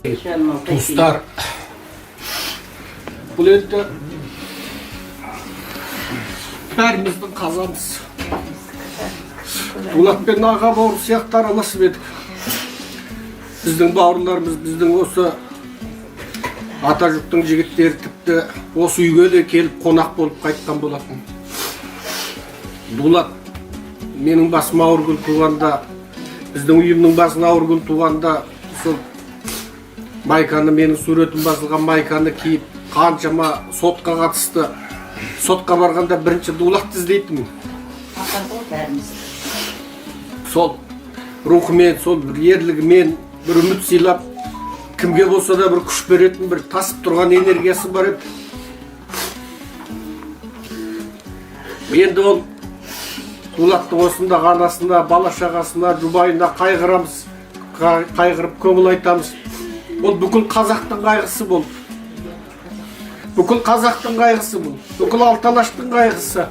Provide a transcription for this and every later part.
Туыстар, бұл енді бәріміздің қазамыз. Дулатпен аға бауыр сияқты араласып едік. Біздің бауырларымыз, біздің осы атажұрттың жігіттері тіпті осы үйге де келіп қонақ болып қайтқан болатын. Дулат менің басыма ауыр күн туғанда, біздің үйімнің басына ауыр күн туғанда, сол майканы, менің суретім басылған майканы киіп, қаншама сотқа қатысты. Сотқа барғанда бірінші Дулатты іздейтінмін. Апарды ғой бәріміз. Сол рухымен, сол бір ерлігімен бір үміт сыйлап, кімге болса да бір күш беретін, бір тасып тұрған энергиясы бар еді. Енді ол Дулаттың осындағы анасына, бала шағасына, жұбайына қайғырамыз, қайғырып көңіл айтамыз. Ол бүкіл қазақтың қайғысы болды. Бүкіл қазақтың қайғысы бұл. Бүкіл алты алаштың қайғысы.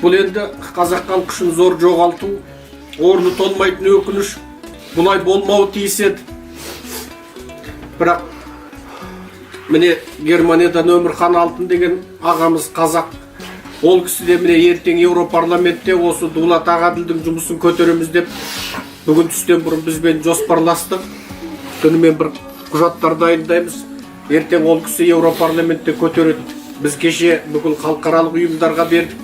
Бұл енді қазақ халқы үшін зор жоғалту, орны толмайтын өкініш. Бұлай болмауы тиіс еді. Бірақ міне Германиядан Өмірхан Алтын деген ағамыз қазақ. Ол кісі де міне ертең Европарламентте осы Дулат Ағаділдің жұмысын көтереміз деп бүгін түстен бұрын бізбен жоспарластық. Түнімен бір құжаттар дайындаймыз. Ертең ол кісі Европарламентте көтереді. Біз кеше бүкіл халықаралық ұйымдарға бердік.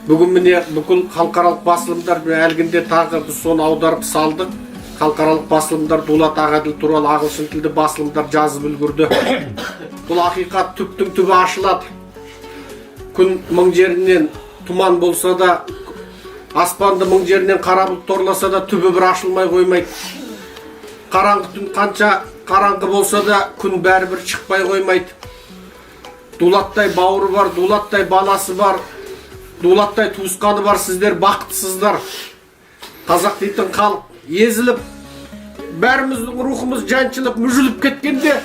Бүгін міне бүкіл халықаралық басылымдар, әлгінде тағы біз соны аударып салдық. Халықаралық басылымдар Дулат Ағаділ туралы ағылшын тілді басылымдар жазып үлгерді. Бұл ақиқат түптің түбі ашылады. Күн мың жерінен тұман болса да, аспанды мың жерінен қара бұлт торласа да, түбі бір ашылмай қоймайды. Қараңғы түн қанша қараңғы болса да, күн бәрібір шықпай қоймайды. Дулаттай бауыры бар, Дулаттай баласы бар, Дулаттай туысқаны бар, сіздер бақытсыздар. Қазақ дейтін халық езіліп, бәріміздің рухымыз жаншылып, мүжіліп кеткенде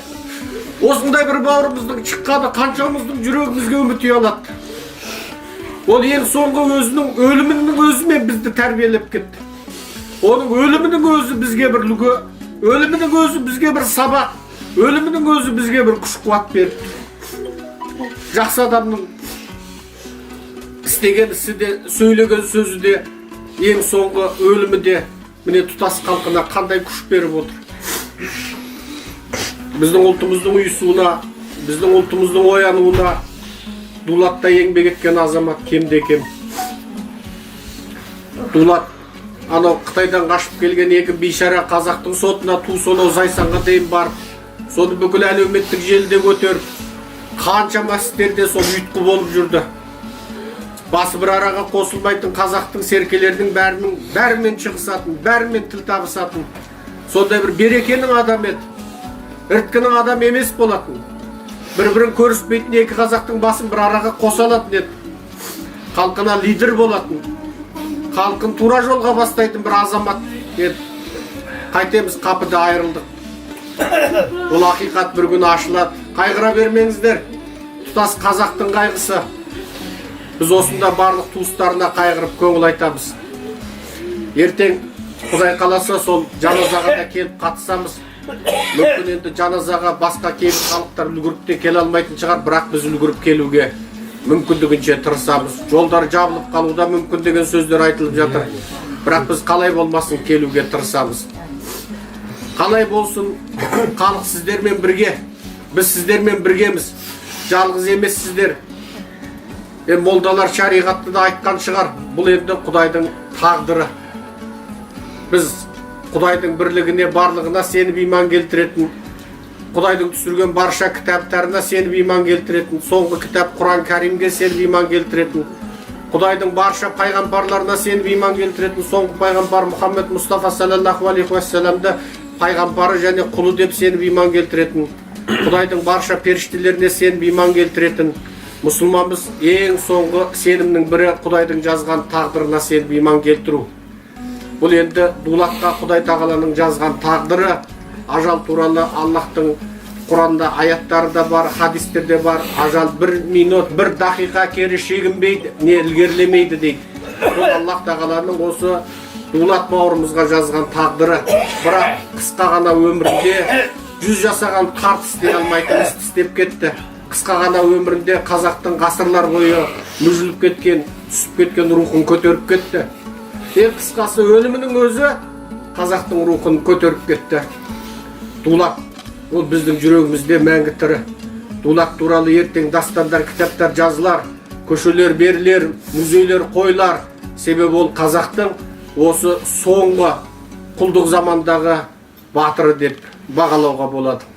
осындай бір бауырымыздың шыққаны қаншамыздың жүрегімізге үміт ұялады. Ол ең соңғы өзінің өлімінің өзімен бізді тәрбиелеп кетті. Оның өлімінің өзі бізге бір үлгі, өлімінің өзі бізге бір сабақ, өлімінің өзі бізге бір күш қуат берді. Жақсы адамның істеген ісі де, сөйлеген сөзі де, ең соңғы өлімі де міне тұтас халқына қандай күш беріп отыр. Біздің ұлтымыздың ұйысуына, біздің ұлтымыздың оянуына Дулатта еңбек еткен азамат кемде кем. Дулат анау Қытайдан қашып келген екі бейшара қазақтың сотына ту сонау Зайсанға дейін барып, соны бүкіл әлеуметтік желіде көтеріп, қаншама істерде сол ұйытқы болып жүрді. Басы бір араға қосылмайтын қазақтың серкелерінің бәрінің бәрімен шығысатын, бәрімен тіл табысатын сондай бір берекенің адамы еді. Іріткінің адам емес болатын. Бір-бірін көріспейтін екі қазақтың басын бір араға қоса алатын еді. Халқына лидер болатын. Халқын тура жолға бастайтын бір азамат еді. Қайтеміз, қапыда айырылдық. Бұл ақиқат бір күні ашылады. Қайғыра бермеңіздер. Тұтас қазақтың қайғысы. Біз осында барлық туыстарына қайғырып көңіл айтамыз. Ертең Құдай қаласа сол жаназаға да келіп қатысамыз. Мүмкін енді жаназаға басқа кейбір халықтар үлгеріп те келе алмайтын шығар, бірақ біз үлгеріп келуге мүмкіндігінше тырысамыз. Жолдар жабылып қалуда мүмкін деген сөздер айтылып жатыр. Бірақ біз қалай болмасын келуге тырысамыз. Қалай болсын, халық сіздермен бірге. Біз сіздермен біргеміз. Жалғыз емессіздер. Молдалар шариғатты да айтқан шығар. Бұл енді Құдайдың тағдыры. Біз Құдайдың бірлігіне, барлығына сеніп иман келтіретін, Құдайдың түсірген барша кітаптарына сеніп иман келтіретін, соңғы кітап Құран Кәрімге сеніп иман келтіретін, Құдайдың барша пайғамбарларына сеніп иман келтіретін, соңғы пайғамбар Мұхаммед Мұстафа саллаллаху алейхи уассаламды пайғамбары және құлы деп сеніп иман келтіретін, Құдайдың барша періштелеріне сеніп иман келтіретін мұсылманбыз. Ең соңғы сенімнің бірі Құдайдың жазған тағдырына сеніп иман келтіру. Бұл енді Дулатқа Құдай тағаланың жазған тағдыры, ажал туралы Аллахтың Құранда аяттары да бар, хадистерде бар. Ажал бір минут, бір дақиқа кері шегінбейді, не ілгерілемейді дейді. Бұл Аллах тағаланың осы Дулат бауырымызға жазған тағдыры. Бірақ қысқа ғана өмірінде 100 жасаған қарт істей алмайтын істі істеп кетті. Қысқа ғана өмірінде қазақтың ғасырлар бойы мүжіліп кеткен, түсіп кеткен рухын көтеріп кетті. Ең қысқасы, өлімінің өзі қазақтың рухын көтеріп кетті. Дулат ол біздің жүрегімізде мәңгі тірі. Дулат туралы ертең дастандар, кітаптар жазылар, көшелер берілер, музейлер қойылар. Себебі ол қазақтың осы соңғы құлдық замандағы батыры деп бағалауға болады.